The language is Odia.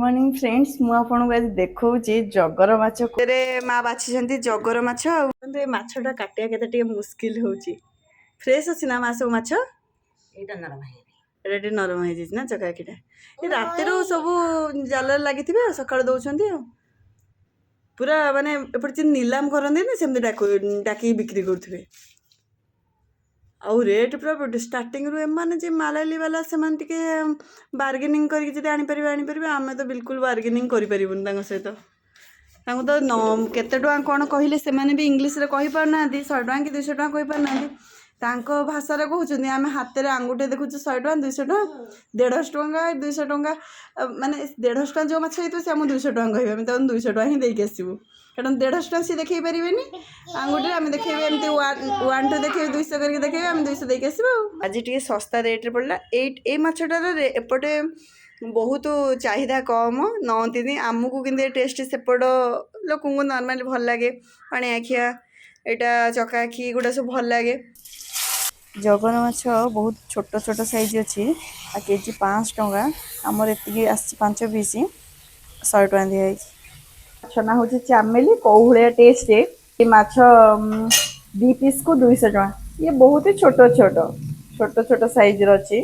ମର୍ଣ୍ଣିଂ ଫ୍ରେଣ୍ଡସ୍, ମୁଁ ଆପଣଙ୍କୁ ଆଜି ଦେଖାଉଛି ଜଗର ମାଛ। ରେ ମା ବାଛିଛନ୍ତି ଜଗର ମାଛ। ଆଉ କିନ୍ତୁ ଏ ମାଛଟା କାଟିବା କେତେ ଟିକେ ମୁସ୍କିଲ ହେଉଛି। ଫ୍ରେଶ୍ ଅଛି ନା ମା ସବୁ ମାଛ? ଏଇଟା ନରମ ହେଇଯାଇଛି। ଏଇଟା ଟିକେ ନରମ ହେଇଯାଇଛି ନା ଚକାଆଖିଟା? ଏ ରାତିରୁ ସବୁ ଜାଲରେ ଲାଗିଥିବେ ଆଉ ସକାଳୁ ଦେଉଛନ୍ତି। ଆଉ ପୁରା ମାନେ ଏପଟେ ଯେମିତି ନିଲାମ କରନ୍ତିନି, ସେମିତି ଡାକୁ ଡାକିକି ବିକ୍ରି କରୁଥିବେ। ଆଉ ରେଟ୍ ପୁରା ଷ୍ଟାର୍ଟିଂରୁ। ଏମାନେ ଯେ ମାଲାଲି ବାଲା, ସେମାନେ ଟିକେ ବାର୍ଗେନିଂ କରିକି ଯଦି ଆଣିପାରିବେ, ଆଣିପାରିବେ। ଆମେ ତ ବିଲକୁଲ ବାର୍ଗେନିଂ କରିପାରିବୁନି ତାଙ୍କ ସହିତ। ତାଙ୍କୁ ତ ନ କେତେ ଟଙ୍କା କ'ଣ କହିଲେ ସେମାନେ ବି ଇଂଲିଶରେ କହିପାରୁନାହାନ୍ତି। 100 ଟଙ୍କା କି 200 ଟଙ୍କା କହିପାରୁନାହାନ୍ତି, ତାଙ୍କ ଭାଷାରେ କହୁଛନ୍ତି। ଆମେ ହାତରେ ଆଙ୍ଗୁଠି ଦେଖୁଛୁ, 100 ଟଙ୍କା, 200 ଟଙ୍କା, 150 ଟଙ୍କା, 200 ଟଙ୍କା। ମାନେ 150 ଟଙ୍କା ଯେଉଁ ମାଛ ହେଇଥିବ, ସେ ଆମକୁ 200 ଟଙ୍କା କହିବେ। ଆମେ ତାକୁ 200 ଟଙ୍କା ହିଁ ଦେଇକି ଆସିବୁ, କାରଣ 150 ଟଙ୍କା ସିଏ ଦେଖେଇ ପାରିବେନି ଆଙ୍ଗୁଠିରେ। ଆମେ ଦେଖେଇବେ ଏମିତି, ୱାନ୍ ୱାନ୍ ଟୁ ଦେଖେଇବେ, 200 କରିକି ଦେଖେଇବେ, ଆମେ 200 ଦେଇକି ଆସିବୁ। ଆଉ ଆଜି ଟିକେ ଶସ୍ତା ରେଟ୍ରେ ପଡ଼ିଲା ଏଇ ମାଛଟାର। ଏପଟେ ବହୁତ ଚାହିଦା କମ୍, ନଅନ୍ତିନି ଆମକୁ, କିନ୍ତୁ ଏ ଟେଷ୍ଟ ସେପଟ ଲୋକଙ୍କୁ ନର୍ମାଲି ଭଲ ଲାଗେ। ପାଣି ଆଖିଆ, ଏଇଟା ଚକା ଆଖି, ଏଗୁଡ଼ା ସବୁ ଭଲ ଲାଗେ। ଜଗର ମାଛ ବହୁତ ଛୋଟ ଛୋଟ ସାଇଜ୍ ଅଛି ଆଉ କେଜି 500 ଟଙ୍କା। ଆମର ଏତିକି ଆସିଛି, 5 ପିସ୍, 100 ଟଙ୍କା ଦିଆହେଇଛି। ମାଛ ନା ହେଉଛି ଚାମେଲି। କୋଉ ଭଳିଆ ଟେଷ୍ଟ ଏ ମାଛ! 2 ପିସ୍କୁ 200 ଟଙ୍କା। ଇଏ ବହୁତ ଛୋଟ ଛୋଟ ଛୋଟ ଛୋଟ ସାଇଜ୍ର ଅଛି।